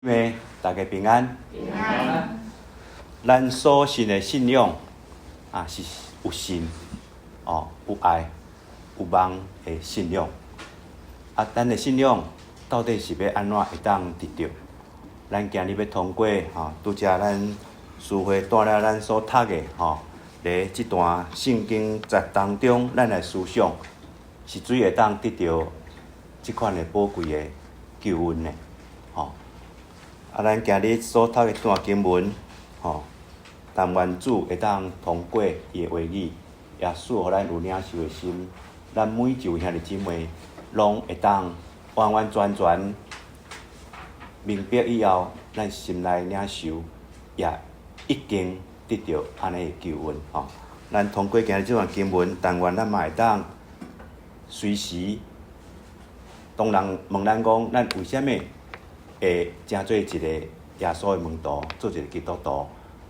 妹，大家平安。平安。咱所信的信仰啊，是有信、哦，有愛、有望的信仰。啊，咱的信仰到底是欲按怎會當得著？咱今日欲通過吼，拄才咱書會帶了咱所讀的吼，佇這段聖經節當中，咱來思想，是怎會當得著這款的寶貴的救恩呢？吼！啊，咱今日所讀的段經文，吼，但願主會當通過伊的話語，也賜予咱有領受的心，咱每一位兄弟姊妹，攏會當完完全全明白以後，咱心內領受，也已經得著按呢的救恩，吼。咱通過今日這段經文，但願咱嘛會當隨時，當人問咱講，咱為啥物會成做一個耶穌的門徒，做一個基督徒，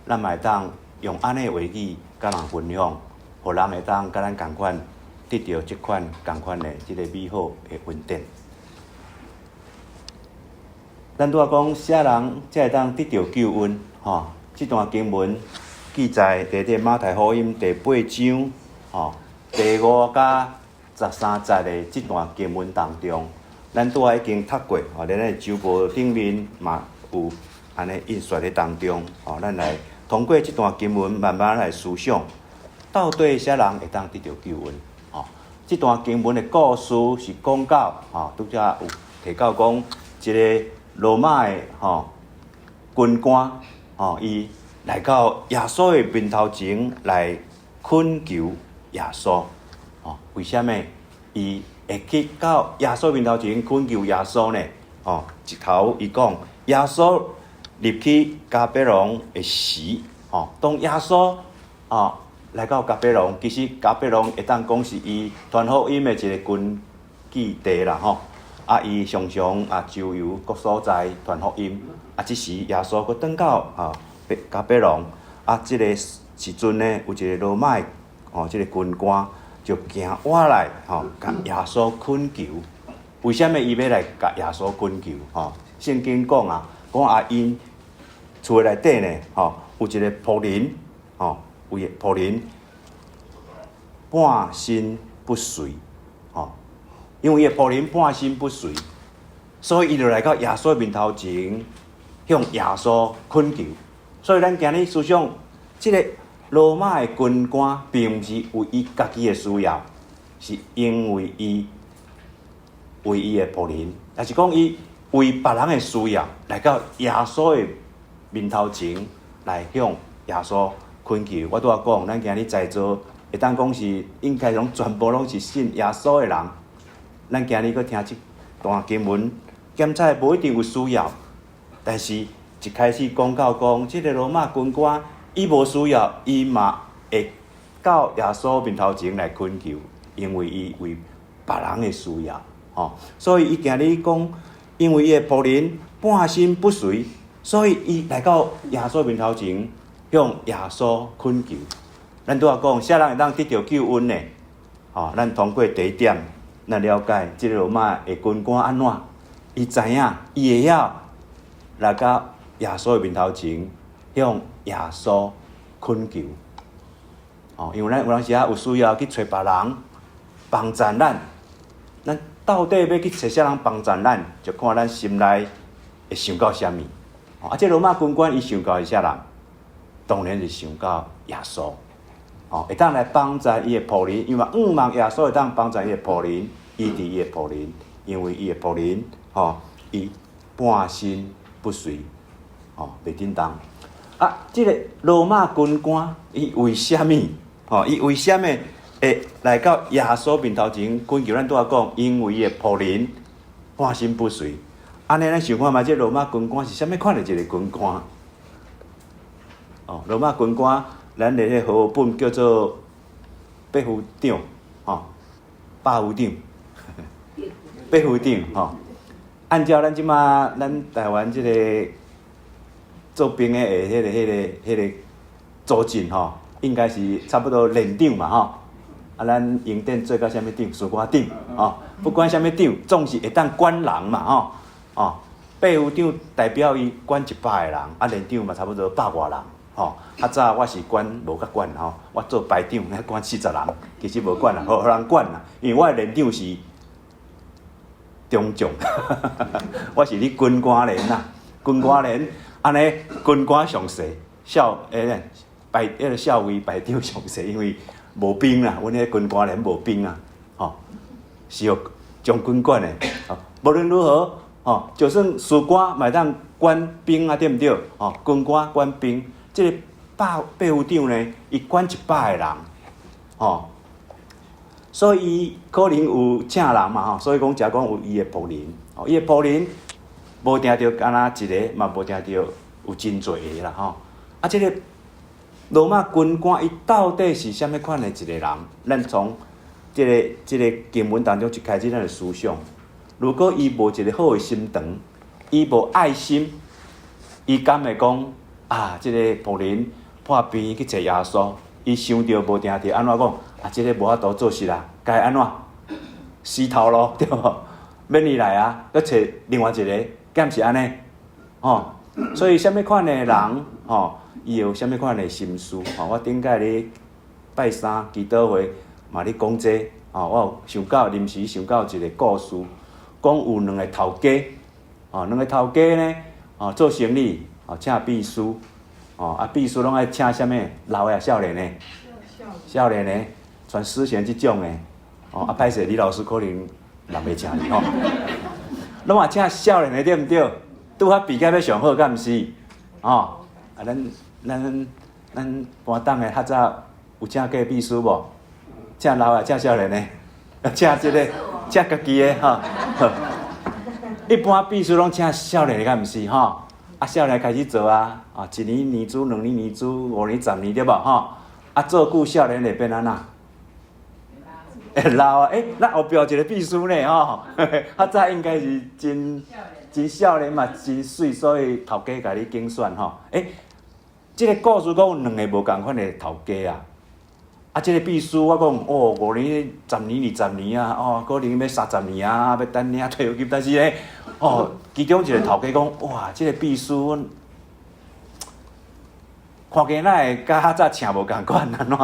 咱嘛會當用按呢的話語佮人分享，予人會當佮咱仝款得著這款仝款的這个美好的恩典。咱拄仔講，啥人才會當得著救恩？吼，這段經文記載佇這馬太福音第八章，吼，第五佮十三節的這段經文當中。咱拄仔已經讀過，吼，佇咱的周報頂面嘛有按呢印刷佇當中，吼，咱來通過這段經文慢慢來思想，到底啥人會當得著救恩？吼，這段經文的故事是講到，吼，拄才有提到講，一个羅馬的吼軍官，吼，伊來到耶穌的面頭前來懇求耶穌，吼，為啥物伊會去到耶穌面頭前懇求耶穌呢？哦，一頭伊講，耶穌入去迦百農的時，哦，當耶穌哦來到迦百農，其實迦百農會當講是伊傳福音的一个根據地啦，吼。啊，伊常常啊周遊各所在傳福音。啊，這時耶穌閣轉到啊迦百農，啊，這个時陣呢，有一个羅馬的哦，這个軍官就行倚來，吼，共耶穌懇求。為啥物伊欲來共耶穌懇求？吼，聖經講啊，講啊，𪜶厝內底呢，吼，有一个僕人，吼，有一个僕人半身不遂，吼，因為伊的僕人半身不遂，所以伊就來到耶穌面頭前，向耶穌懇求。所以咱今日思想，這个羅馬的軍官並毋是為伊家己的需要，是因為伊為伊的僕人，抑是講伊為別人的需要，來到耶穌的面頭前來向耶穌懇求。我拄仔講，咱今日在座會當講是應該攏全部攏是信耶穌的人。咱今日閣聽這段經文，檢查無一定有需要，但是一開始講到講，這个羅馬軍官，伊無需要，伊嘛會到耶穌面頭前來懇求，因為伊為別人的需要，吼，所以伊今日講，因為伊的僕人半身不遂，所以伊來到耶穌面頭前向耶穌懇求。咱拄仔講，啥人會當得著救恩呢？吼，咱通過第一點，咱了解這个羅馬的軍官按怎，伊知影，伊會曉來到耶穌的面頭前，向耶穌懇求，哦，因為咱有當時仔有需要去揣別人幫贊咱，咱到底欲去揣啥人幫贊咱，就看咱心內會想到啥物。啊，這羅馬軍官伊想到是啥人？當然是想到耶穌，哦，會當來幫贊伊的僕人，因為向望耶穌會當幫贊伊的僕人，醫治伊的僕人，因為伊的僕人，吼，伊半身不遂，吼，袂振動。啊，這个羅馬軍官，伊為啥物？吼，伊為啥物會來到耶穌面頭前懇求？咱拄仔講，因為伊的僕人半身不遂。按呢，咱想看覓，這羅馬軍官是啥物款的一个軍官？哦，羅馬軍官，咱的彼和合本叫做百夫長，吼，百夫長，百夫長，吼。按照咱這馬咱台灣這个做兵的彼个組織吼，應該是差不多連長嘛吼。啊，咱營長做到啥物長？士官長吼。不管啥物長，總是會當管人嘛吼。哦，百夫長代表伊管一百个人，啊連長嘛差不多百外人，吼。較早我是管無較管吼，我做排長，管40人，其實無管啦，予人管啦，因為我的連長是中將，我是咧軍官連啦，軍官連，按呢軍官上細，少欸排彼个少尉排長上細，因為無兵啦，阮彼个軍官連無兵啊，吼，是予將軍管的，吼，無論如何，吼，就算士官嘛會當管兵啊，對毋對？吼，軍官管兵，這個百夫長呢，伊管一百個人，吼，所以伊可能有請人嘛，吼，所以講才講有伊的僕人，吼，伊的僕人無定著干焦一个，嘛無定著有真濟个啦，吼。啊，這個羅馬軍官伊到底是啥物款的一個人？咱從這個經文當中一開始，咱就思想：如果伊無一個好的心腸，伊無愛心，伊敢會講啊？這個僕人破病去揣耶穌，伊想著無定著按怎講？啊，這個無法度做事啦，該按怎？死頭路對無？免伊來啊，閣揣另外一個，敢是按呢？吼，所以啥物款的人，吼，伊有啥物款的心思？吼，我頂擺咧拜三祈禱會嘛咧講這個，吼，我有想到臨時想到一個故事，講有兩个頭家，吼，兩个頭家呢，吼，做生意，吼，請秘書，吼，啊，秘書攏愛請啥物？老的抑少年的？少年的，傳思賢這種的，吼，啊，歹勢李老師可能人袂請你吼，攏嘛請少年的對毋對？拄好比較欲上好，敢毋是？吼，啊，咱班董的較早有請過秘書無？請老的，請少年的，請這個，請家己的吼。一般秘書攏請少年的，敢毋是吼？啊，少年開始做啊，啊，一年年資，兩年年資，5年、10年對無吼？啊，做久少年會變按怎？會老啊！欸，咱後壁有一個秘書呢吼，較早應該是真真少年嘛，真媠，所以頭家共你揀選吼。欸，這個故事講有兩个無仝款的頭家啊。啊，這個秘書我講哦，5年、十年、20年啊，哦，可能欲30年啊，欲等領退休金，但是咧，哦，其中一個頭家講，哇，這個秘書看起來會佮較早請無仝款按怎？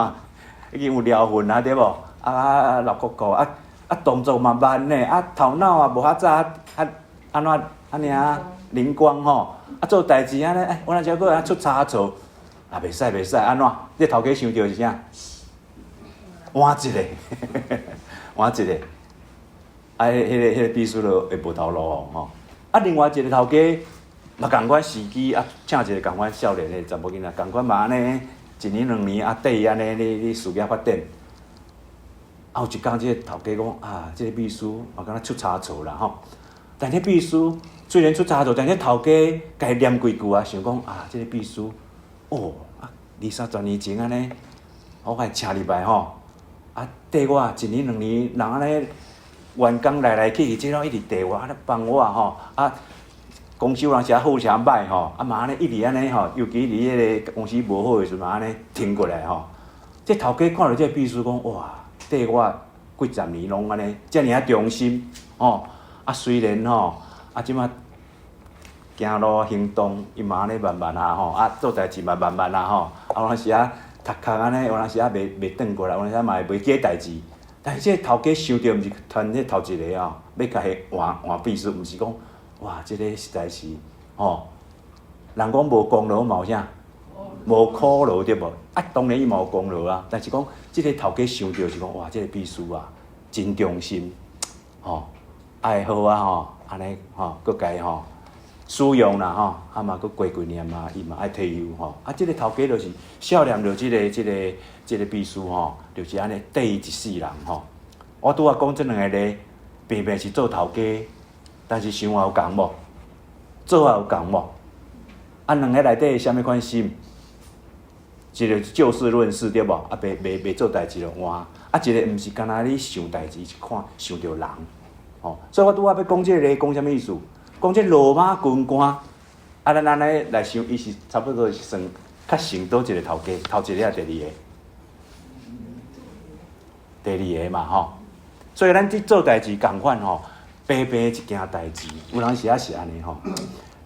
已經有療痕啊，對無？啊，老國國啊啊，動作嘛慢呢，啊，頭腦也無較早較按怎按呢仔靈光吼，啊，做代誌按呢，欸，我若才閣會出差錯，啊，袂使袂使，按怎？這頭家想著是啥？換一個，換一個，啊，彼個秘書就會無頭路吼。啊，另外一個頭家嘛仝款時機啊，請一個仝款少年的查某囡仔，仝款嘛按呢，一年兩年啊，綴伊按呢咧咧事業發展。啊，有一工這個頭家講啊，這個秘書嘛敢若出差錯啦吼。但這秘書雖然出差錯，但這頭家共伊念幾句啊，想講啊，這個秘書哦，啊，二三十年前按呢，我共伊請入來吼。啊，綴我一年兩年，人按呢員工來來去去，這攏一直綴我，按呢幫我吼。啊，公司有當時啊好啥歹吼，啊嘛按呢一直按呢吼，尤其佇彼个公司無好的時陣嘛按呢挺過來吼。這頭家看著這個秘書講，哇，綴我幾十年攏按呢，遮爾仔忠心吼。啊，雖然吼，啊這馬行路行動伊嘛按呢慢慢啊吼，啊做代誌嘛慢慢啊吼，啊有當時啊。讀殼按呢，有當時啊袂轉過來，有當時啊嘛會袂記代誌。但是這個頭家想著毋是傳彼頭一个吼，欲共伊換換秘書，毋是講哇，這個實在是吼，人講無功勞嘛有啥？無苦勞對無？啊，當然伊嘛有功勞啊，但是講這个頭家想著是講哇，這个秘書啊，真忠心，吼，愛好啊吼，按呢吼，閣共伊吼使用啦吼，啊嘛閣過幾年嘛，伊嘛愛退休吼，啊，這个頭家就是少念著這個秘書吼，就是按呢綴伊一世人吼。我拄仔講這兩个例，平平是做頭家，但是想法有仝無？做法有仝無？啊，兩个內底啥物款心？一个就事論事對無？啊，袂做代誌就換。啊，一个毋是干焦咧想代誌，是看想著人。吼，所以我拄仔欲講這个例，講啥物意思？講這羅馬軍官，啊，咱按呢來想，伊是差不多是算較像佗一个頭家，頭一个抑第二个？第二个嘛吼。所以咱佇做代誌仝款吼，白白的一件代誌，有人時仔是按呢吼，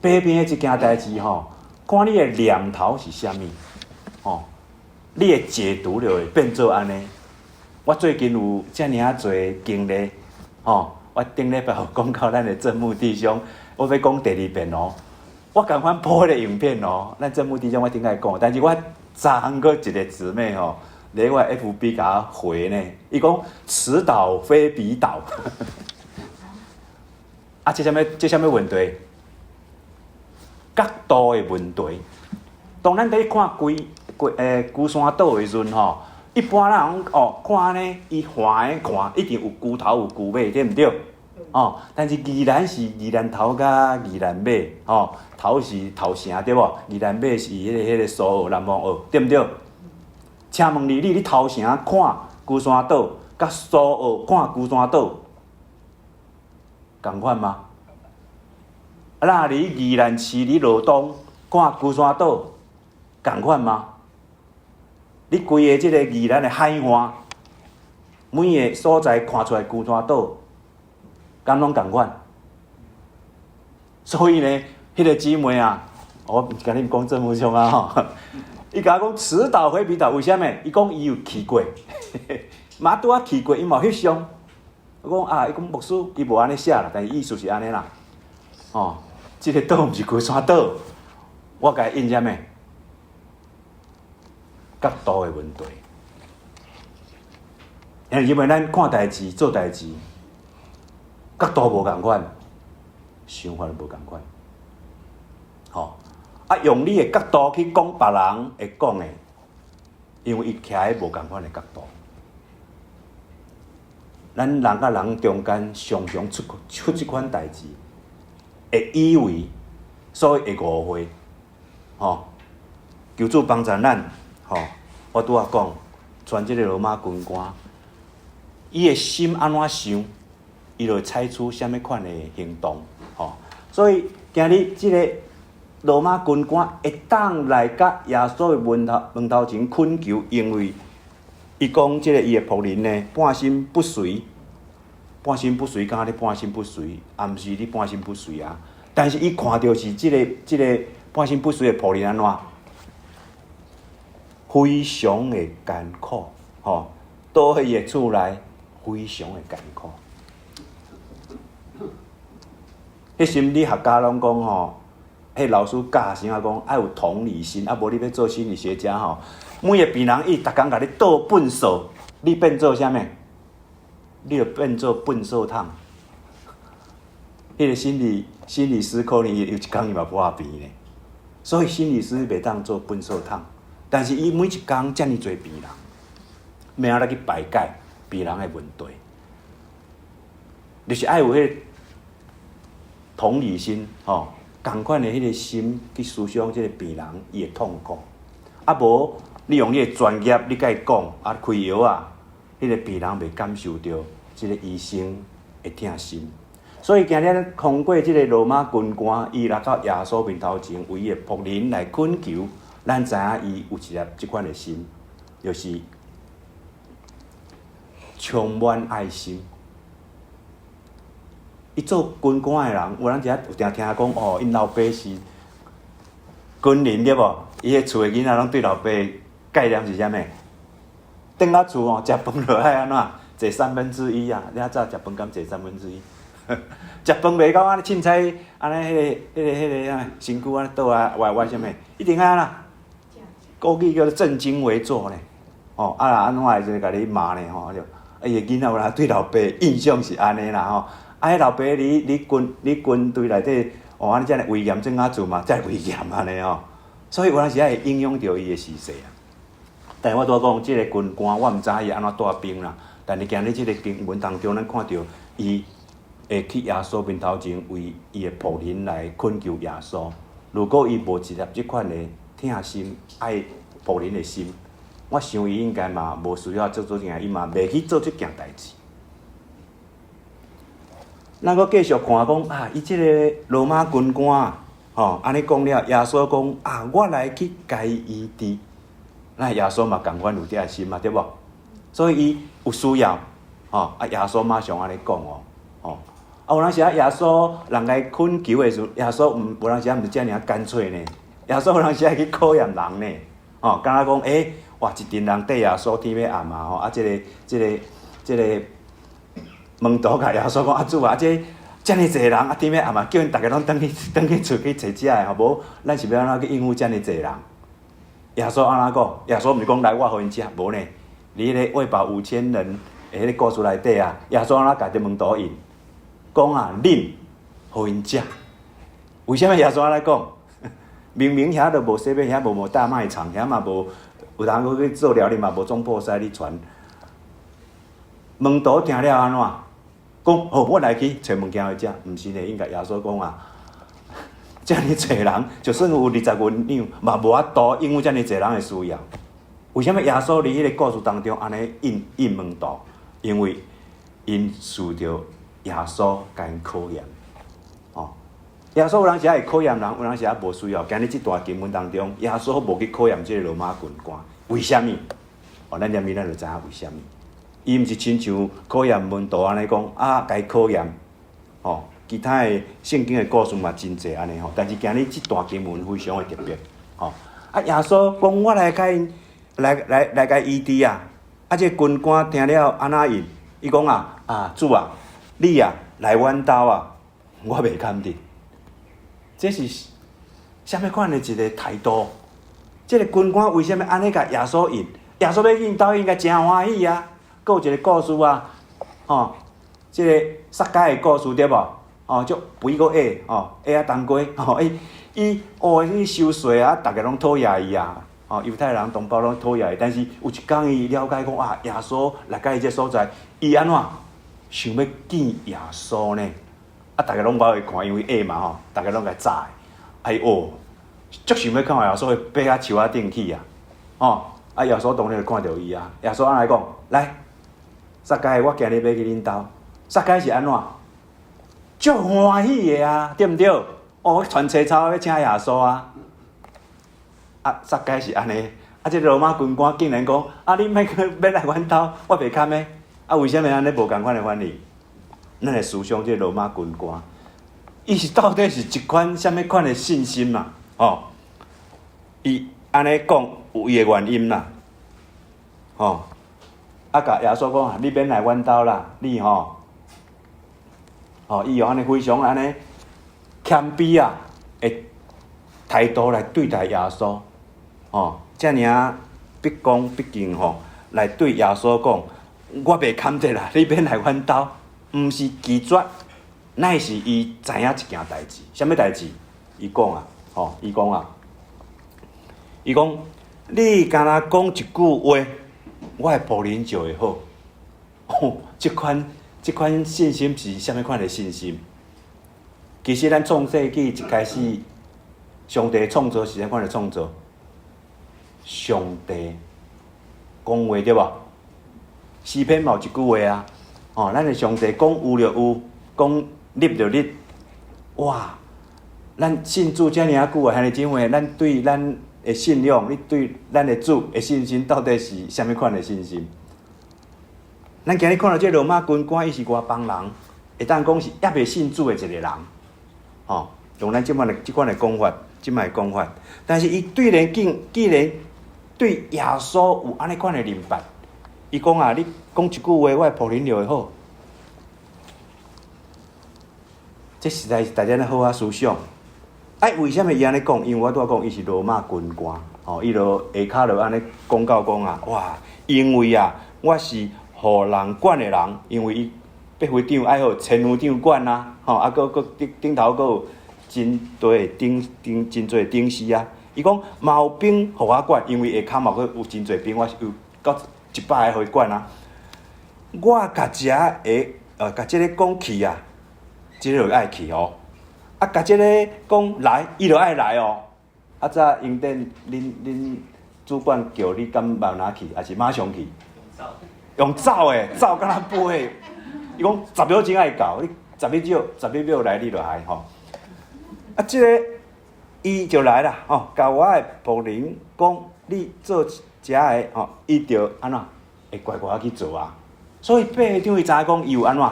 白白的一件代誌吼，看你的念頭是啥物，吼，你的解讀就會變做按呢。我最近有遮爾仔濟經歷，吼，我頂禮拜有講到咱的正牧弟兄，我欲講第二遍哦。我仝款播彼个影片哦，咱正牧弟兄我頂下講，但是我昨昏閣一個姊妹吼，佇我 FB 共我回呢，伊講此島非彼島。啊，這啥物？這啥物問題？角度的問題。當咱佇看龜龜龜山島的時陣吼，一般人哦看呢，伊橫的看一定有龜頭有龜尾，對毋對？哦，但是宜蘭是宜蘭頭佮宜蘭尾，吼，頭是頭城對無？宜蘭尾是彼個蘇澳南方澳，對毋對？請問你，你佇頭城看龜山島，佮蘇澳看龜山島，仝款嗎？啊，若佇宜蘭市佇羅東看龜山島，仝款嗎？你規个這个宜蘭的海岸，每个所在看出來龜山島，敢攏仝款？所以呢，彼個姊妹啊，我毋是共你講這麼兇啊吼！伊共我講此島非彼島，為啥物？伊講伊有去過，嘛拄仔去過，伊嘛有翕相。我講啊，伊講牧師，伊無按呢寫啦，但是意思是按呢啦。哦，這个島毋是龜山島，我共伊印啥物？角度的問題。因為咱看代誌、做代誌，角度無仝款，想法無仝款。吼，啊，用你的角度去講別人會講的，因為伊徛佇無仝款的角度。咱人佮人中間常常出出這款代誌，會以為，所以會誤會。吼，求主幫助咱。吼，我拄仔講，傳這个羅馬軍官，伊的心按怎想，伊就會採取啥物款的行動。吼，所以今日這个羅馬軍官會當來佮耶穌的門頭前懇求，因為伊講這个伊的僕人呢，半身不遂，半身不遂，敢若你半身不遂，也毋是你半身不遂啊。但是伊看著是這个半身不遂的僕人按怎？非常的艱苦，吼，倒佇伊的厝內，非常的艱苦。彼心理學家攏講吼，彼老師教時仔講愛有同理心，啊無你欲做心理學家吼，每个病人伊逐工共你倒糞掃，你變做啥物？你就變做糞掃桶。彼个心理師可能有一工伊嘛破病咧，所以心理師袂當做糞掃桶。但是伊每一工遮爾濟病人，欲按怎來去排解病人的問題，就是愛有彼个同理心，吼，仝款的彼个心去思想這个病人伊的痛苦。啊無，你用你的專業，你共伊講，啊開藥啊，彼个病人袂感受著這个醫生的疼心。所以今日通過這个羅馬軍官，伊來到耶穌面頭前，為伊的僕人來懇求。咱知影伊有一粒這款的心，就是充滿愛心。伊做軍官的人，有人佇遐有定聽講哦，𪜶老爸是軍人對無？伊的厝的囡仔攏對老爸概念是啥物？轉到厝哦，食飯就愛按怎？坐三分之一啊！你較早食飯敢坐三分之一？食飯袂到按呢凊彩，按呢彼个啥身軀按呢倒啊歪歪啥物？一定愛按怎？國語叫做正襟危坐呢。吼，啊若按怎會就共你罵呢？吼就，啊伊的囡仔有啦對老爸印象是按呢啦吼。啊，彼老爸佇軍隊內底，哦，按呢遮爾威嚴，轉仔厝嘛，遮爾威嚴按呢吼。所以有當時仔會影響著伊的時勢啊。但是我拄仔講，這个軍官我毋知伊按怎帶兵啦。但是今日這个經文當中，咱看著伊會去耶穌面頭前為伊的僕人來懇求耶穌。如果伊無一粒這款的疼心愛僕人的心，我想伊應該嘛無需要做這件，伊嘛袂去做這件代誌。咱閣繼續看講啊，伊這个羅馬軍官吼，按呢講了，耶穌講啊，我來去共伊醫治。那耶穌嘛仝款有這個心嘛，對無？所以伊有需要，吼啊！耶穌馬上按呢講哦，吼啊！啊，有當時啊，耶穌人來懇求的時陣，耶穌毋有當時啊，毋是遮爾仔乾脆呢。耶穌有當時愛去考驗人呢，吼，敢若講，欸，哇，一陣人綴耶穌天欲暗啊，吼，啊，這個門徒共耶穌講，啊，主啊，這遮爾濟人，啊，天欲暗啊，叫𪜶逐家攏轉去轉去厝去揣食的，吼，無，咱是欲按怎去應付遮爾濟人？耶穌按怎講？耶穌毋是講來我予𪜶食，無呢。佇彼個餵飽5000人的彼個故事內底啊，耶穌按怎共佇門徒應？講啊，恁予𪜶食。為啥物耶穌按呢講？明明遐都無啥物，遐無大賣場，遐嘛無有人閣去做料理嘛，無總鋪使你傳。門徒聽了按怎？講好，我來去揣物件予食。毋是呢，應該耶穌講啊，遮爾濟人，就算有20銀兩，嘛無法度應付遮爾濟人的需要。為啥物耶穌佇彼個故事當中按呢應應門徒？因為𪜶受著耶穌共𪜶考驗。哦，耶穌有當時會考驗人，有當時也無需要。今日這段經文當中，耶穌無去考驗這個羅馬軍官，為啥物？哦，咱入面咱就知影為啥物。伊毋是親像考驗門徒按呢講啊，共伊考驗。哦，其他的聖經的故事嘛真濟按呢吼，但是今日這段經文非常的特別。吼，啊，耶穌講我來共𪜶來來來共醫治啊！啊，這個軍官聽了按怎應？伊講啊啊，主啊，你啊來阮兜啊，我袂堪得。這是啥物款的一個態度？這個軍官為啥物按呢共耶穌應？耶穌欲去𪜶兜，應該誠歡喜啊！閣有一個故事啊，吼，這個撒該的故事對無？吼，足肥閣矮，吼，矮仔冬瓜，吼，伊伊哦，伊收稅啊，逐家攏討厭伊啊，吼，猶太人同胞攏討厭伊。但是有一工伊了解講啊，耶穌來到伊這所在，伊按怎想欲見耶穌呢？啊，逐家攏無愛看，因為矮嘛吼，逐家攏共阻。哎哦，足想欲看耶穌，爬到樹仔頂去啊，吼！啊，耶穌當然就看著伊啊。耶穌按怎講？來，撒該，我今日欲去恁兜。撒該是按怎？足歡喜的啊，對毋對？哦，傳冊草欲請耶穌啊。啊，撒該是按呢。啊，這個羅馬軍官竟然講：啊，你欲去欲來阮兜，我袂堪的。啊，為啥物按呢無仝款的反應？咱來思想這個羅馬軍官，伊是到底是一款啥物款的信心嘛？哦，伊按呢講有伊的原因啦。吼，啊，共耶穌講啊，你免來阮兜啦，你吼，吼，伊用按呢非常按呢謙卑啊的態度來對待耶穌，吼，遮爾仔畢恭畢敬吼，來對耶穌講，我袂堪得啦，你免來阮兜，毋是拒絕，乃是伊知影一件代誌，啥物代誌？伊講啊，吼，伊講啊，伊講，你干焦講一句話，我的僕人就會好。吼，這款信心是啥物款的信心？其實咱創世紀一開始，上帝創造是啥款的創造？上帝講話對無？詩篇嘛有一句話啊，哦，咱的上帝講有就有，講立就立。哇！咱信主遮爾仔久啊，兄弟姊妹，咱對咱的信仰，你對咱的主的信心，到底是啥物款的信心？咱今日看著這羅馬軍官，伊是外邦人，會當講是猶未信主的一個人，吼，用咱這款的這款的講法，這擺的講法。但是伊對然竟既然對耶穌有按呢款的認捌，伊講啊，你講一句話，我的僕人就會好。這實在是大家咧好好思想。哎，為啥物伊按呢講？因為我拄仔講，伊是羅馬軍官，吼，伊就下跤就按呢講到講啊，哇！因為啊，我是予人管的人，因為伊百夫長愛予千夫長管啊，吼，啊，閣閣頂頂頭閣有真濟的頂頂真濟頂司啊。伊講嘛有兵予我管，因為下跤嘛閣有真濟兵，我是有到100个予伊管啊。我共這个共這个講去啊，這个就愛去哦。啊，共這个講來，伊就愛來哦。啊，早營店恁恁主管叫你敢慢仔去，抑是馬上去？用走的，走敢若飛。伊講10秒鐘愛到，你十一秒11秒來你就來吼。啊，這个伊就來啦，吼，共我的僕人講，你做遮个吼，伊就按怎會乖乖去做啊。所以百夫長伊知影講，伊有按怎？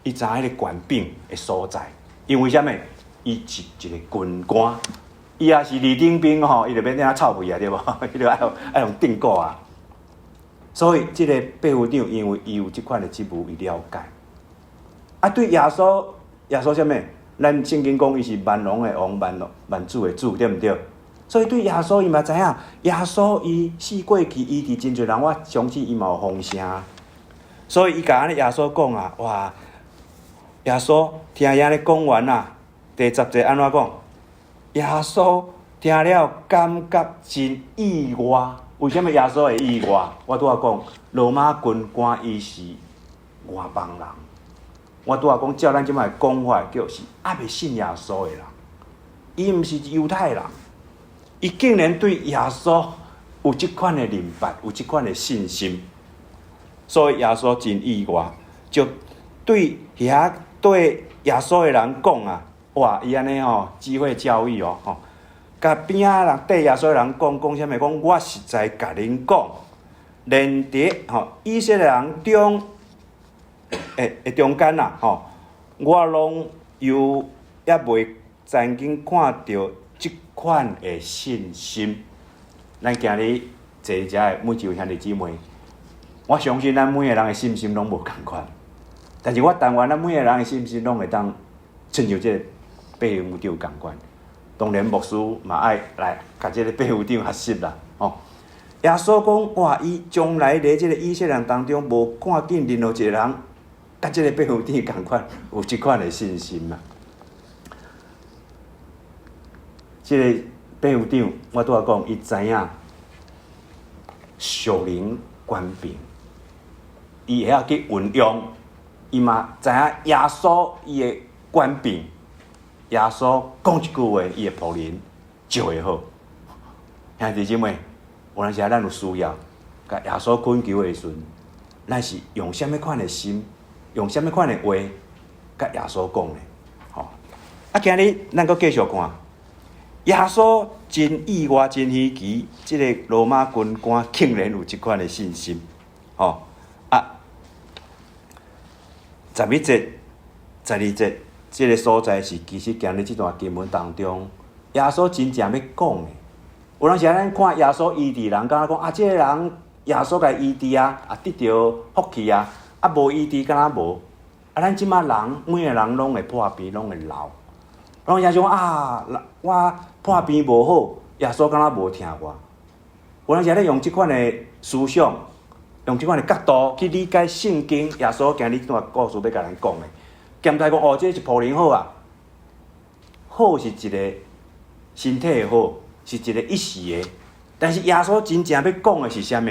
伊知影彼个權柄的所在，因為啥物？伊是一個軍官，伊也是二等兵吼，伊就免遐臭屁啊，對無？伊就愛予釘鼓啊。所以，這個百夫長因為伊有這款的職務，伊了解。啊，對耶穌，耶穌啥物？咱聖經講伊是萬王的王，萬萬主的主，對毋對？所以對耶穌，伊嘛知影，耶穌伊死過去，醫治真濟人，我相信伊嘛有風聲。所以伊共按呢耶穌講啊，哇！耶穌聽伊按呢講完啊，第十節按怎講？耶穌聽了感覺真意外。為啥物耶穌會意外？我拄仔講，羅馬軍官伊是外邦人。我拄仔講，照咱這擺講法，叫是猶未信耶穌的人，伊毋是猶太人，伊竟然對耶穌有這款的認捌，有這款的信心，所以耶穌真意外，就對遐對耶穌的人講啊，哇！伊按呢吼，機會教育哦，吼，共邊仔人對耶穌的人講講啥物？講我實在共恁講，連佇吼以色列人中的中間啦，吼，我攏猶猶未曾經看著這款的信心。咱今日坐佇遮的每一位兄弟姊妹，我相信咱每個人的信心攏無仝款，但是我但願咱每個人的信心攏會當親像這個百夫長仝款。當然牧師嘛愛來共這個百夫長學習啦，吼。耶穌講：哇！伊從來佇這個以色列人當中，無看見任何一個人，佮這個百夫長仝款有這款的信心啊！這個百夫長，我拄仔講，伊知影屬靈權柄，伊會曉去運用，伊嘛知影耶穌伊的權柄，耶穌講一句話，伊的僕人就會好。兄弟姊妹，有當時咱有需要，共耶穌懇求的時陣，咱是用啥物款的心，用啥物款的話，佮耶穌講呢？吼！啊，今日咱閣繼續看，耶穌真意外、真稀奇，這個羅馬軍官竟然有這款的信心，吼！啊，11節、12節，這個所在是其實今日這段經文當中，耶穌真正欲講的。有當時咱看耶穌醫治人，敢若講啊，這個人耶穌共醫治啊，啊得著福氣啊，啊無醫治敢若無。啊，咱這擺人每個人攏會破病，攏會老。攏會想啊，我破病無好，耶穌敢若無疼我。有當時咧用這款的思想，用這款的角度去理解聖經，耶穌今日這段故事欲共咱講的，兼在講哦，這是僕人好啊，好是一個身體的好，是一個一時的。但是耶穌真正欲講的是啥物？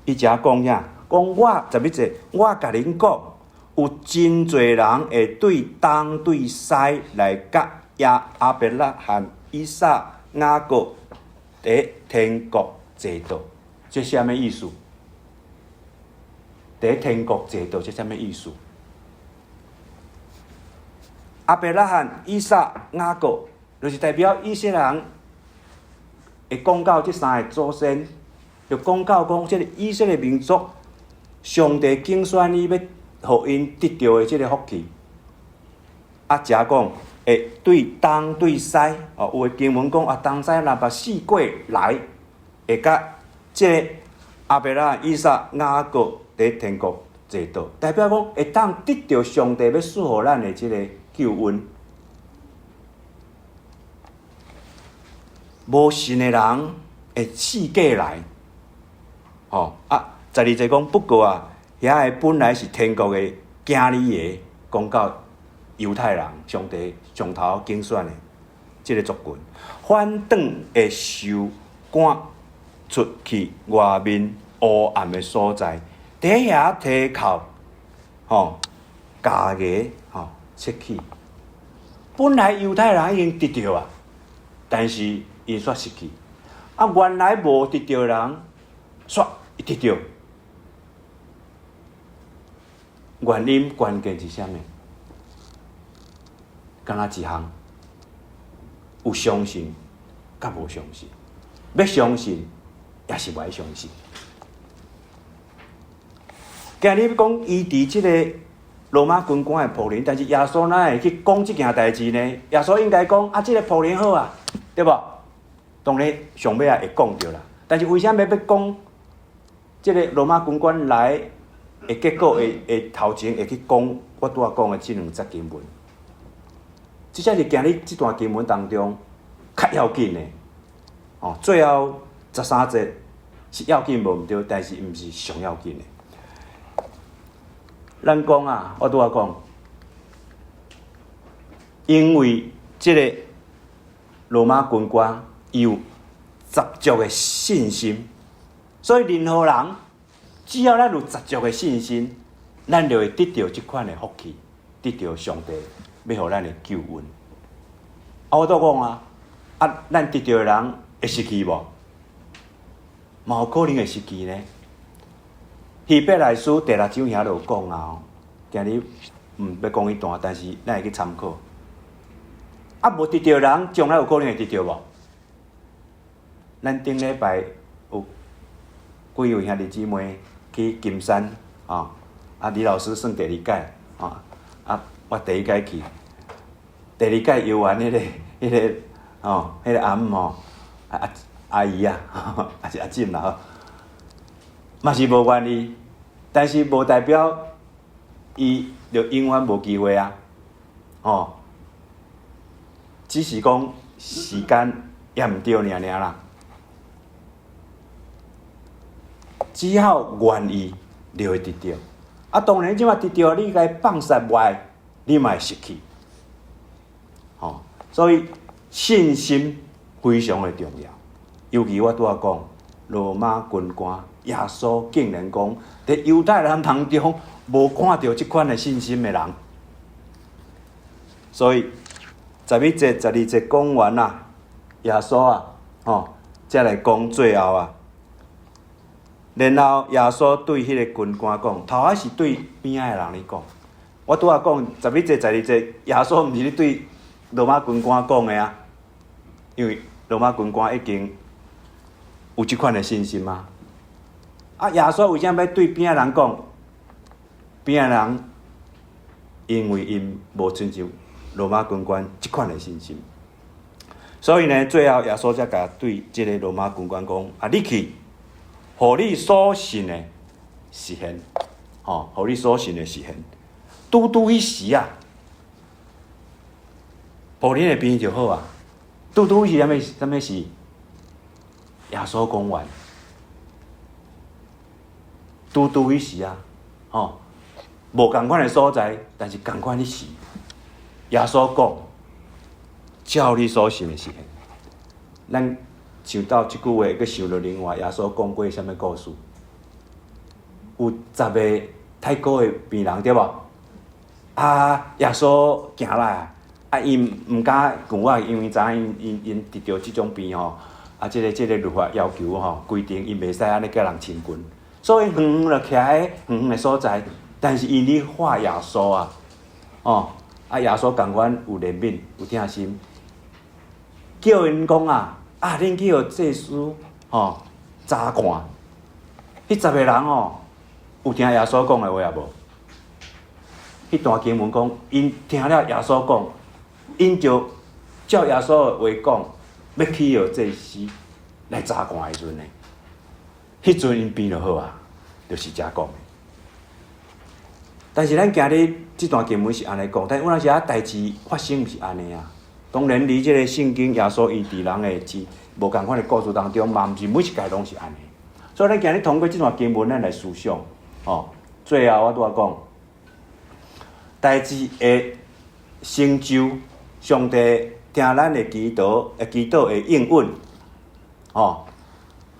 伊遮講啥？講我11節，我共恁講，有真濟人會對東對西來佮亞亞伯拉罕、以撒、雅各佇天國坐桌，這啥物意思？佇天國坐桌，這啥物意思？亞伯拉罕、以撒、雅各，就是代表以色列人會講到這三个祖先，就講到講這个以色列民族，上帝揀選伊欲予𪜶得著的這个福氣。啊，遮講會對東對西，哦，有的經文講啊，東西南北四界來，會佮這个亞伯拉罕、以撒、雅各佇天國坐桌，代表講會當得著上帝欲賜予咱的這个救恩。無信的人會四界來，吼啊！12節講，不過啊，遐个本來是天國的囝兒的，講到猶太人，上帝上頭揀選的這个族群，反轉會受趕出去外面烏暗的所在，佇遐啼哭，吼，咬牙，吼，切齒。本來猶太人已經得著啊，但是𪜶煞失去。啊，原來無得著的人，煞會得著。原因關鍵是啥物？敢若一項，有相信，佮無相信，欲相信，抑是無愛相信。今日欲講醫治這个羅馬軍官的僕人，但是耶穌哪會去講這件代誌呢？耶穌應該講啊，這个僕人好啊，對無？當然上尾仔會講著啦。但是為啥物欲講這个羅馬軍官來的結果會會頭前會去講我拄仔講的這兩節經文？這才是今日這段經文當中較要緊的。哦，最後13節是要緊無毋對，但是毋是上要緊的。咱講啊，我拄仔講，因為這个羅馬軍官伊有十足的信心，所以任何人只要咱有十足的信心，咱就會得著這款的福氣，得著上帝欲予咱的救恩。啊，我拄講啊，啊，咱得著的人會失去無？嘛有可能會失去呢。希伯來書第六章遐就有講啊，今日毋欲講彼段，但是咱會去參考。啊，無得著人，將來有可能會得著無？咱頂禮拜有幾位兄弟姊妹去金山啊，啊李老師算第二屆啊，啊我第一屆去，第二屆遊完彼个吼，彼个阿姆吼，啊阿姨啊，抑是阿姊啦吼，嘛是無願意，但是無代表伊就永遠無機會啊，吼，只是講時間猶毋對爾爾啦。只要願意，就會得著。啊，當然，這擺得著，你共伊放殺袂，你嘛會失去。吼，所以信心非常的重要。尤其我拄仔講，羅馬軍官耶穌竟然講，佇猶太人當中無看著這款的信心的人。所以11節、12節講完啊，耶穌啊，吼，才來講最後啊。然後耶穌對彼个軍官講，頭仔是對邊仔的人咧講。我拄仔講十一節、十二節，耶穌毋是咧對羅馬軍官講的啊，因為羅馬軍官已經有這款的信心啊。啊，耶穌為啥欲對邊仔人講？邊仔人因為𪜶無親像羅馬軍官這款的信心，所以呢，最後耶穌才共對這个羅馬軍官講：啊，你去，予你所信的實現，吼，予你所信的實現。拄拄彼時啊，僕人的病就好啊。拄拄是啥物？啥物事？耶穌講完，拄拄彼時啊，吼，無仝款的所在，但是仝款的時，耶穌講，照你所信的實現。咱想到這句話，閣想著另外耶穌講過啥物故事？有十个太古的病人對無？啊，耶穌行來，啊，伊毋敢近我，因為知影𪜶𪜶𪜶得著這種病吼，啊，這个律法要求吼規定，𪜶袂使按呢佮人親近，所以遠遠就徛佇遠遠的所在，但是𪜶咧喊耶穌啊，哦，啊，耶穌仝款有憐憫，有疼心，叫𪜶講啊，啊，恁去予祭司吼查看，彼十个人吼有聽耶穌講的話無？彼段經文講，𪜶聽了耶穌講，𪜶就照耶穌的話講，欲去予祭司來查看的時陣呢，彼陣𪜶病就好啊，就是遮講的。但是咱今日這段經文是按呢講，但有當時啊代誌發生毋是按呢啊。當然，佇這个聖經耶穌醫治人的這無仝款的故事當中，嘛毋是每一屆攏是按呢。所以，咱今日通過這段經文，咱來思想，吼，最後我拄仔講，代誌會成就，上帝聽咱的祈禱，祈禱會應允，吼，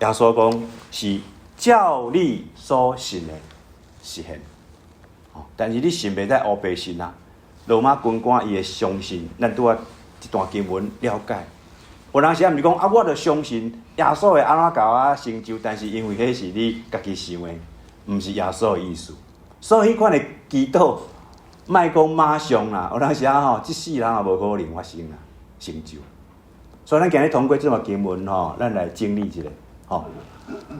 耶穌講是照你所信的實現，吼，但是你信袂使烏白信啊。羅馬軍官伊會相信，咱拄仔這段經文了解。有當時啊，毋是講啊，我著相信耶穌會按怎共我成就，但是因為彼是你家己想的，毋是耶穌的意思。所以彼款的祈禱，莫講馬上啦，有當時啊吼，這世人也無可能發生啊，成就。所以咱今日通過這段經文吼，咱來整理一下吼。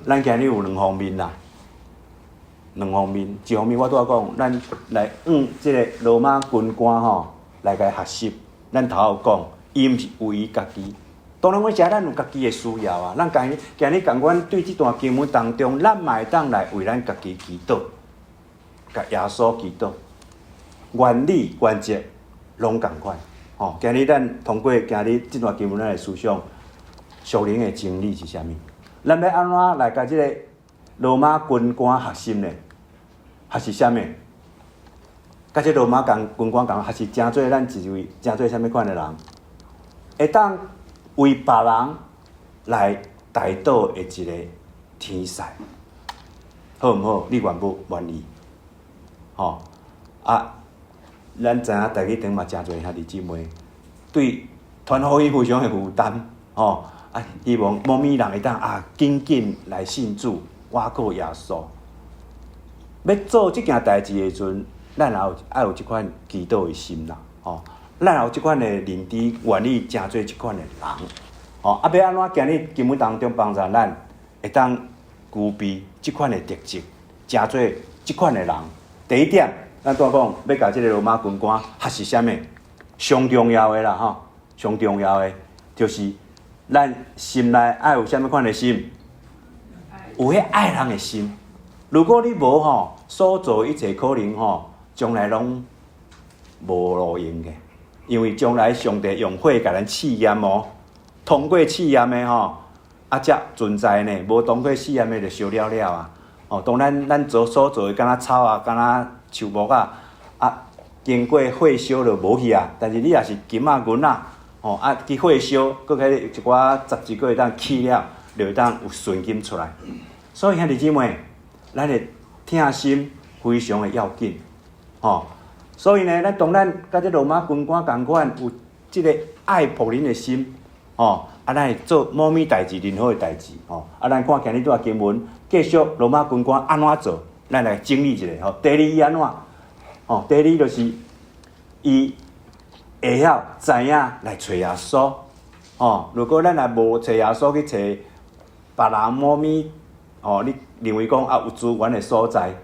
咱今日有兩方面啦。兩方面，一方面我拄仔講，咱來向這个羅馬軍官吼來共學習。咱頭有講，伊毋是為伊家己。當然，阮遮咱有家己的需要啊。咱今日今日仝款對這段經文當中，咱嘛會當來為咱家己祈禱，共耶穌祈禱，原理原則攏仝款。吼，今日咱通過今日這段經文，咱來思想屬靈的真理是啥物？咱欲按怎來共這个羅馬軍官學習呢？學習啥物？共這羅馬軍軍官仝學習，成做咱一位，成做啥物款的人？會當為別人來代禱的一個天使，好毋好？你願無願意？吼啊！咱知影台語堂嘛誠濟兄弟姊妹對傳福音非常的負擔，吼啊！希望某物人會當啊緊緊來信主，倚靠耶穌。欲做這件代誌的時陣，咱也有愛有這款祈禱的心啦，吼！咱也有這款的認知，願意成做這款的人，吼！啊，欲按怎今日經文當中幫助咱，會當具備這款的特質，成做這款的人。第一點，咱拄仔講欲共這个羅馬軍官學習啥物？上重要的啦，吼！上重要的就是咱心內愛有啥物款的心？有彼愛人的心。如果你無吼，所做一切可能吼，將來攏無路用的，因為將來上帝用火共咱試驗哦，通過試驗的吼，啊才存在呢，無通過試驗的就燒了了啊！哦，當咱咱做所做的敢若草啊，敢若樹木啊，啊，經過火燒就無去啊。但是你若是金仔銀仔，吼啊去火燒，閣彼一寡雜質閣會當去了，就會當有純金出來。所以兄弟姊妹，咱的疼心非常的要緊，吼。所以呢，咱當咱佮這羅馬軍官仝款有這个愛僕人的心，吼，啊，咱會做某物代誌，任何的代誌，吼。啊，咱看今日這段經文，繼續羅馬軍官按怎做，咱來整理一下，吼。第二伊按怎？吼，第二就是伊會曉知影來揣耶穌，吼。如果咱若無揣耶穌去揣別人某物，吼，你認為講啊有資源的所在，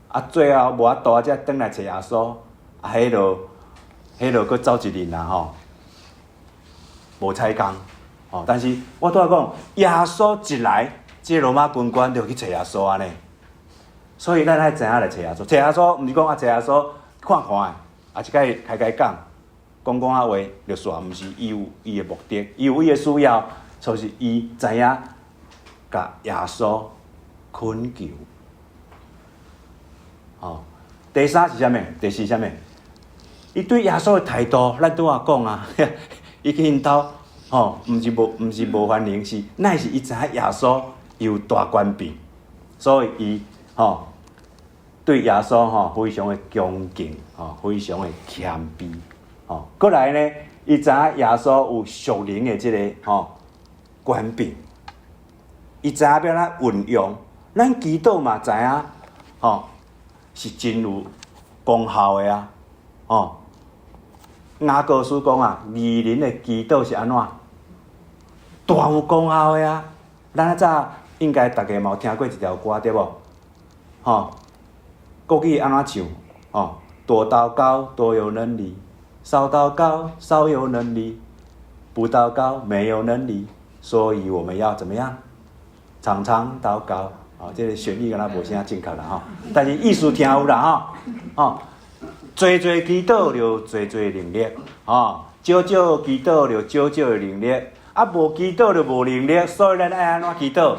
啊最後無法度才轉來揣耶穌，啊，彼就彼就閣走一輪啦，吼，無彩工，吼。但是我拄仔講，耶穌一來，這個羅馬軍官就去揣耶穌按呢。所以咱愛知影來揣耶穌，揣耶穌毋是講啊揣耶穌看看的，啊一擺開開講，講講仔話就煞，毋是伊有伊的目的，伊有伊的需要，所以伊知影共耶穌懇求。吼，第三是啥物？第四是啥物？伊對耶穌的態度，咱拄仔講啊，伊去𪜶兜，吼，毋是無歡迎，是乃是伊知影耶穌有大權柄，所以伊吼對耶穌吼非常的恭敬，吼非常的謙卑，吼。閣來呢，伊知影耶穌有屬靈的這个吼權柄，伊知影欲按怎運用。咱祈禱嘛知影，吼是真有功效的啊，吼。雅各書講啊，義人的祈禱是按怎？大有功效的啊！咱較早應該逐家嘛有聽過一條歌對無？吼，國語按怎唱？吼，多禱告多有能力，少禱告少有能力，不禱告沒有能力，所以我們要怎麼樣？常常禱告。哦，這个旋律敢若無啥正確啦吼，但是意思聽有啦吼，吼，濟濟祈禱就濟濟能力，吼，少少祈禱就少少的能力，啊，無祈禱就無能力，所以咱愛按怎祈禱？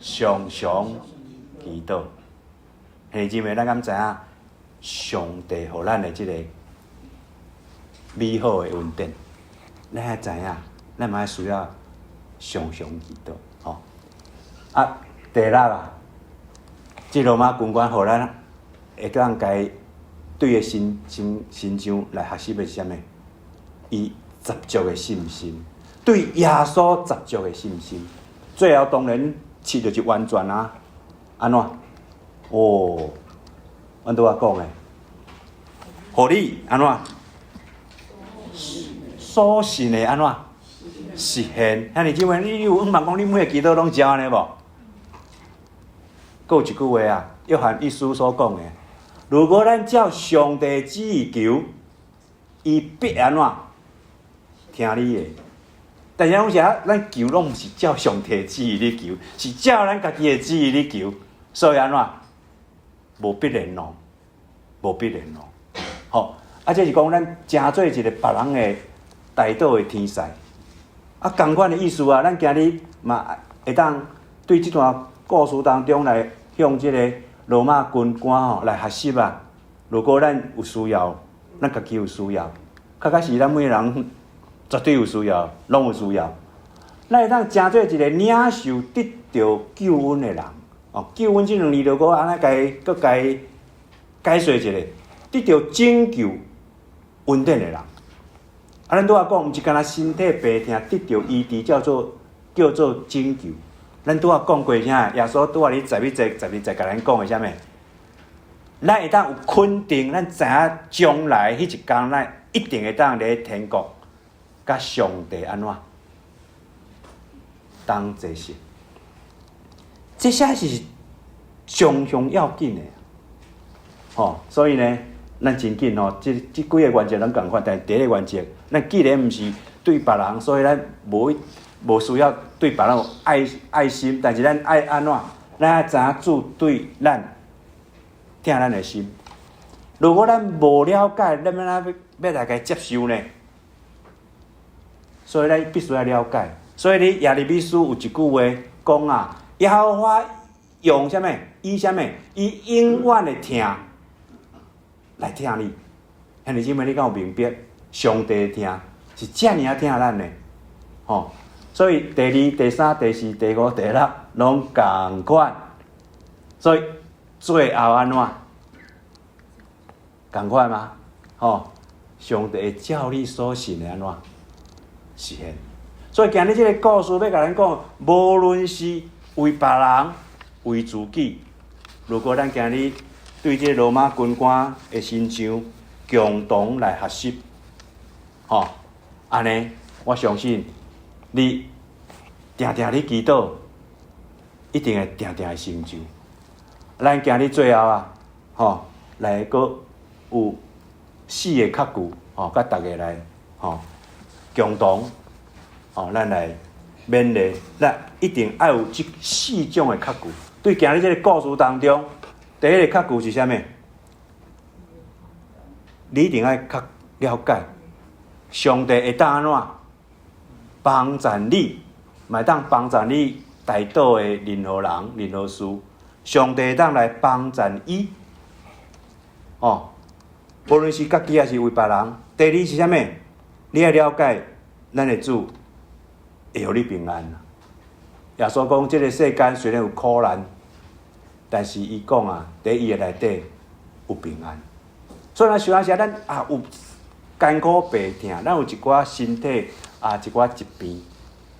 常常祈禱。兄弟姊妹，咱敢知影上帝予咱的這个美好的恩典？咱愛知影，咱嘛愛需要常常祈禱，吼。啊，第六啊，這羅馬軍官予咱會當共對伊身身身上來學習的是啥物？伊十足的信心，對耶穌十足的信心。最後當然七就是完全啊，按怎？哦，阮拄仔講的，予你按怎？所信的按怎？實現。兄弟姊妹，你有向望講，你每个祈禱攏是按呢無？閣有一句話啊，約翰一書所講的，如果咱照上帝旨意求，伊必按怎聽你的。但是有時咱求攏毋是照上帝旨意咧求，是照咱家己的旨意咧求，所以按怎無必然咯，無必然咯。吼，啊，這是講咱成做一个別人的代禱的天使。啊，仝款的意思啊，咱今日嘛會當對這段故事當中來向這个羅馬軍官吼來學習啊。如果咱有需要，咱家己有需要，確確實咱每个人絕對有需要，攏有需要。咱會當成做一个領受得著救恩的人。哦，救恩這兩字，如果按呢共閣共解說一下，得著拯救恩典的人。啊，咱拄仔講，毋是干焦身體病痛得著醫治，叫做拯救。咱拄仔講過啥？耶穌拄仔佇11節、12節共咱講的啥物？咱會當有肯定，咱知影將來彼一工，咱一定會當佇天國，佮上帝按怎同坐席。這些是上上要緊的，吼！所以呢，咱真緊吼，這幾个原則攏仝款，但是第一个原則，咱既然毋是對別人，所以咱無需要對別人有愛心，但是咱愛按怎？咱愛知影主對咱疼咱的心。如果咱無了解，咱欲按怎欲來共接受呢？所以咱必須愛了解。所以你耶利米書有一句話講啊，耶和華用啥物？以啥物？以永遠的疼來疼你。兄弟姊妹，你敢有明白？上帝的疼是遮爾仔疼咱的，吼！所以第二、第三、第四、第五、第六攏仝款。所以最後按怎？仝款嗎？吼！上帝會照你所信的按怎實現。所以今日這个故事欲共咱講，無論是為別人、為自己，如果咱今日對這个羅馬軍官的身上共同來學習，吼，按呢，我相信你定定咧祈禱，一定會定定會成就。咱今日最後啊，吼，來閣有四个確據，吼，佮大家來，吼，共同，吼，咱來勉勵，咱一定愛有這四種的確據。對今日這个故事當中，第一个確據是啥物？你一定愛較了解，上帝會當按怎幫贊你，嘛會當幫贊你代禱的任何人、任何事。上帝會當來幫贊伊，哦，無論是家己抑是為別人。第二是啥物？你愛了解咱的主會予你平安。耶穌講，這个世間雖然有苦難，但是伊講啊，佇伊的內底有平安。所以咱想時咱啊有艱苦病痛，咱有一寡身體啊一寡疾病，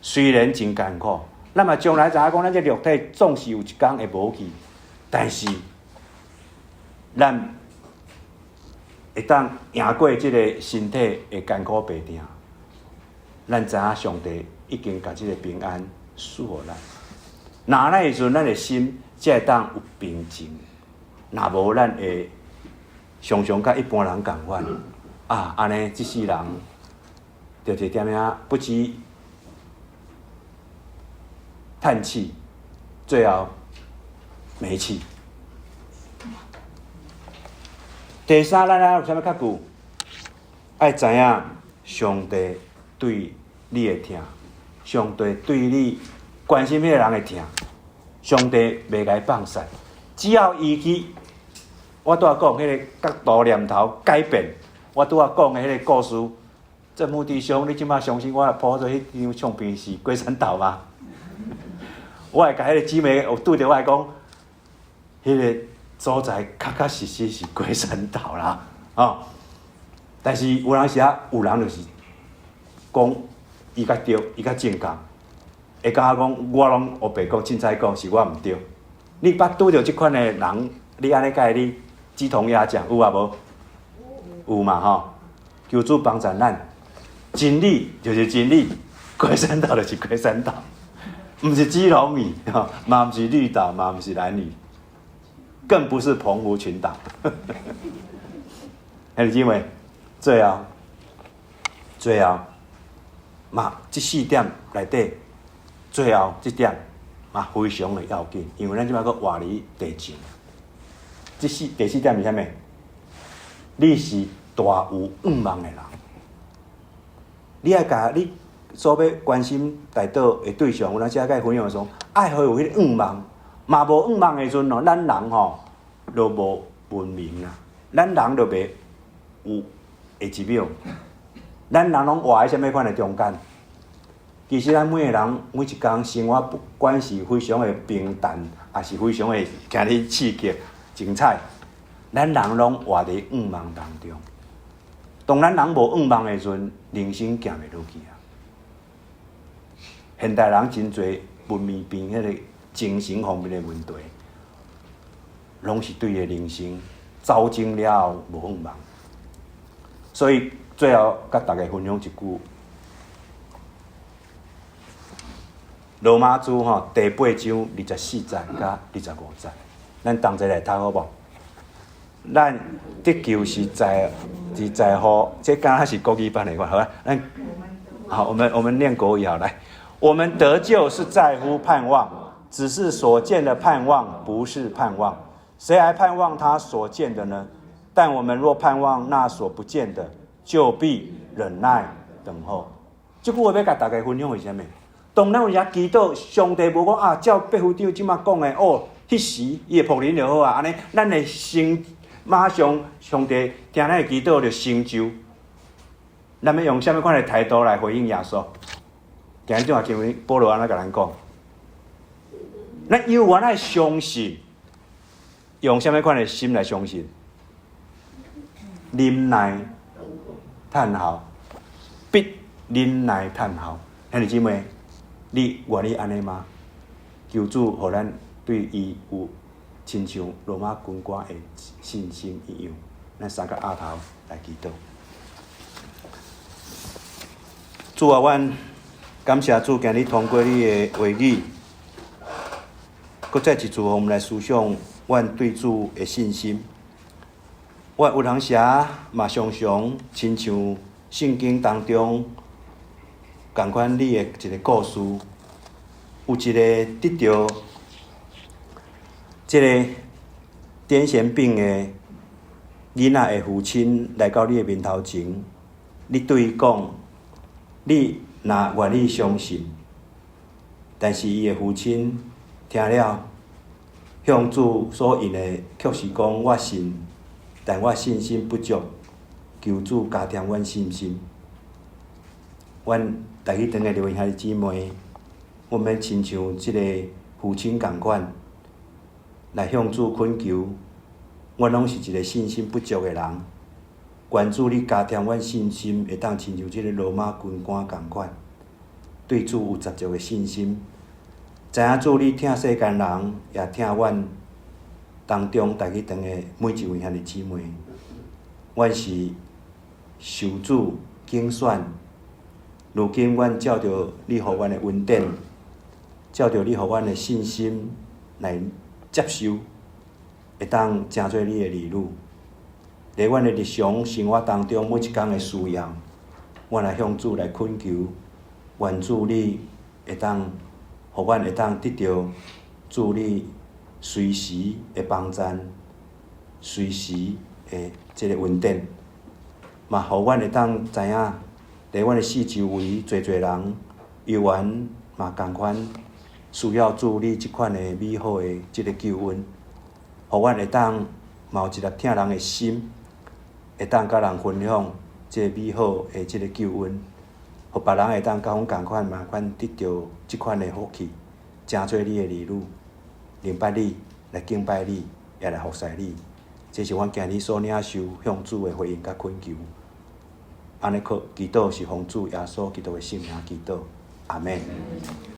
雖然真艱苦，咱嘛將來知影講，咱這肉體總是有一工會無去，但是咱會當贏過這个身體的艱苦病痛。咱知影上帝已經共這个平安賜予咱。若按呢時陣，咱的心才會當有平靜。若無，咱會常常佮一般人仝款啊，按呢這世人就一點仔不知嘆氣，最後沒氣。第三，咱還有啥物確據？愛知影上帝對你的疼，上帝對你關心彼个人的疼，上帝袂共伊放散。只要伊去，我拄仔講彼个角度念頭改變，我拄仔講的彼个故事，這牧弟兄，你這馬相信我鋪做彼張唱片是龜山島嗎？我會共彼個姊妹有拄著我來講，彼个所在確確實實是龜山島啦，哦。但是有當時啊，有人就是講伊較對，伊較正確，會感覺講我攏烏白講，凊彩講是我毋對。你捌拄著這款的人，你按呢共你雞同鴨講有啊無？有嘛吼？求主幫助咱，真理就是真理，龜山島就是龜山島，毋是基隆嶼，吼，嘛毋是綠島，嘛毋是蘭嶼。更不是澎湖群島。兄弟姊妹，最後，最後，嘛，這四點內底，最後這點嘛非常的要緊，因為咱這擺閣活佇地上。第四點是啥物？你是大有願望的人，你愛共你所欲關心代禱的對象，有當時仔共伊分享的時陣，愛予伊有彼个願望。嘛無願望的時陣哦，咱人吼就無文明啊，咱人就袂有下一秒。咱人攏活佇啥物款的中間？其實咱每个人每一工生活，不管是非常的平淡，抑是非常的今日刺激精彩，咱人攏活佇願望當中。當咱人無願望的時陣，人生行袂落去啊！現代人真濟文明病，彼个精神方面的問題，攏是對伊的人生走精了後無願望。所以最後佮大家分享一句：羅馬書吼第八章二十四節佮二十五節，咱同齊來讀好無？咱得救是在是在乎，這敢若是國語版的話，好吧？咱好，我們念國語好來。我們得救是在乎盼望，只是所見的盼望不是盼望。誰還盼望他所見的呢？但我們若盼望那所不見的，就必忍耐等候。這句話欲共大家分享的是啥物？當咱有時祈禱，上帝無講啊，照畢副長這馬講的哦，彼時伊的僕人就好啊，按呢，咱會成馬上上帝聽咱的祈禱就成就。咱欲用啥物款的態度來回應耶穌？今日這段經文，保羅按怎共咱講？咱猶原愛相信，用啥物款的心來相信？忍耐等候，必忍耐等候。兄弟姊妹，你願意按呢嗎？求主予咱對伊有親像羅馬軍官的信心一樣。咱三個額頭來祈禱。主啊，阮感謝主，今日通過你的話語，閣再一次，予阮們來思想阮對主的信心。我有當時嘛，常常親像聖經當中仝款你的一个故事，有一个得著這个癲癇病的囡仔的父親來到你的面頭前，你對伊講：你若願意相信，但是伊的父親聽了，向主所應的卻是講：我信，但我信心不足，求主加添阮信心。阮台語堂的兩位兄弟姊妹，阮欲親像這个父親仝款，來向主懇求。阮攏是一个信心不足的人，願主你加添阮信心，會當親像這个羅馬軍官仝款，對主有十足的信心。知影主你疼世間人，也疼阮當中台語堂的每一位兄弟姊妹。阮是受主揀選，如今阮照著你予阮的恩典，照著你予阮的信心來接受，會當成做你的兒女。佇阮的日常生活當中，每一工的需要，阮來向主來懇求，願主你會當，予阮會當得著主你隨時的幫贊，隨時的這个恩典，嘛予阮會當知影，佇阮的四周圍濟濟人，猶原嘛仝款需要主你這款的美好的這个救恩，予阮會當嘛有一粒疼人的心，會當佮人分享這个美好的這个救恩，予別人會當佮阮仝款嘛款得著這款的福氣，成做你的兒女，明白你，來敬拜你，也來服侍你。這是阮今日所領受向主的回應佮懇求。按呢祈禱是奉主耶穌基督的聖名祈禱，阿們。